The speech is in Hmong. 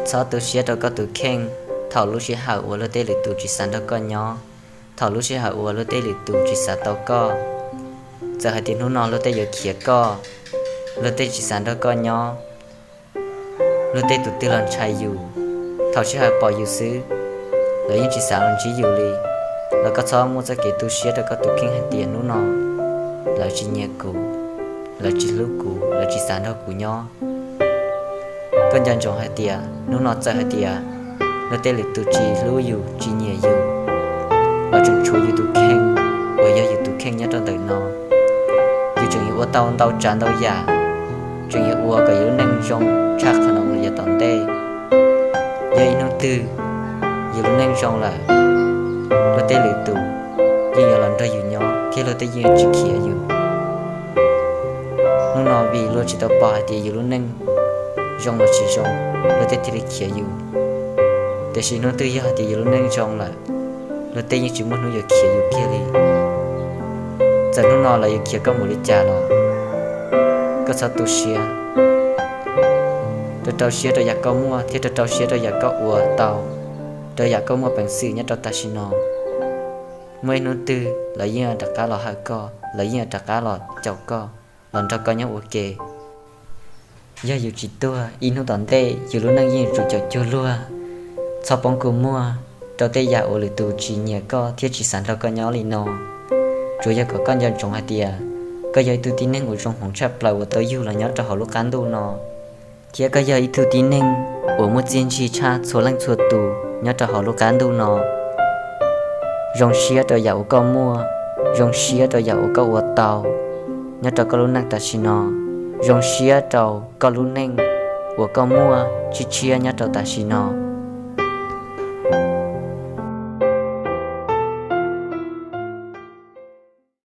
Txhob tu siab rau koj tus kheej thaum lub sij hawm uas luag tej lwm tus tsis xav nrog koj nyob, thaum lub sij hawm uas luag tej lwm tus tsis xav tau koj. Txawm hais tias hnub no luag tej yuav khiav koj, luag tej tsis xav nrog koj nyob, luag tej tus twg los ntshai yus, thaum sij hawm pom yus xwb, lawv yeej tsis xav los ntsib yus li, los koj txhob muaj txoj kev tu siab rau koj tus kheej hais tias hnub no lawv tsis nyiam kuv, lawv tsis hlub kuv, lawv tsis xav nrog kuv nyob. Koj nco ntsoov hais tias hnub no txawm hais tias luag tej lwm tus tsis hlub yus tsis nyiam yus, los tseem tshuav yus tus kheej uas yog yus tus kheej nyob rau ntawm no. Yus tseem yuav ua tau ntau tsav ntau yam, tseem yuav ua kom yus lub neej zoo tshaj qhov no mus yav tom ntej. Yog ib hnub twg yus lub neej zoo lawm, luag tej lwm tus yeej yuav los nrog yus nyob thiab luag tej yeej yuav tsis khiav yus. Hnub no vim luag tsis tau pom hais tias yus lub neej zoo los tsis zoo, luag tej thiaj li khiav yus. Tiam sis hnub twg yog hais tias yus lub neej zoo lawm, luag tej yeej tsis muaj hnub yuav khiav yus kiag li. Txawm hnub no lawv yuav khiav koj mus li cas los koj txhob tu siab. Rau rau siab rau yam koj muaj thiab rau rau siab rau yam koj ua tau, rau yam koj muaj peev xwm nyob rau tam sim no. Muaj ib hnub twg lawv yeej rov qab los hawm koj, lawv yeej rov qab los caum koj, los nrog koj nyob ua ke. Yog yus tsis tuag, ib hnub tom ntej yus lub neej yeej yuav tsum caum cuag luag. Txhob poob kua muag rau tej yam uas lwm tus tsis nyiam koj thiab tsis xav nrog koj nyob li no. Tsuas yog kom koj nco ntsoov hais tias koj yog ib tug tib neeg uas zoo hmoov tshaj plaws uas tau yug los nyob rau hauv lub qab ntuj no, thiab koj yog ib tug tib neeg uas muaj txiaj ntsig tshaj txhua leej txhua tus nyob rau hauv lub qab ntuj no. Zoo siab rau yam uas koj muaj, zoo siab rau yam uas koj ua tau nyob rau koj lub neej tam sim no, zoo siab rau koj lub neej uas koj muaj tshiab tshiab nyob rau tam sim no.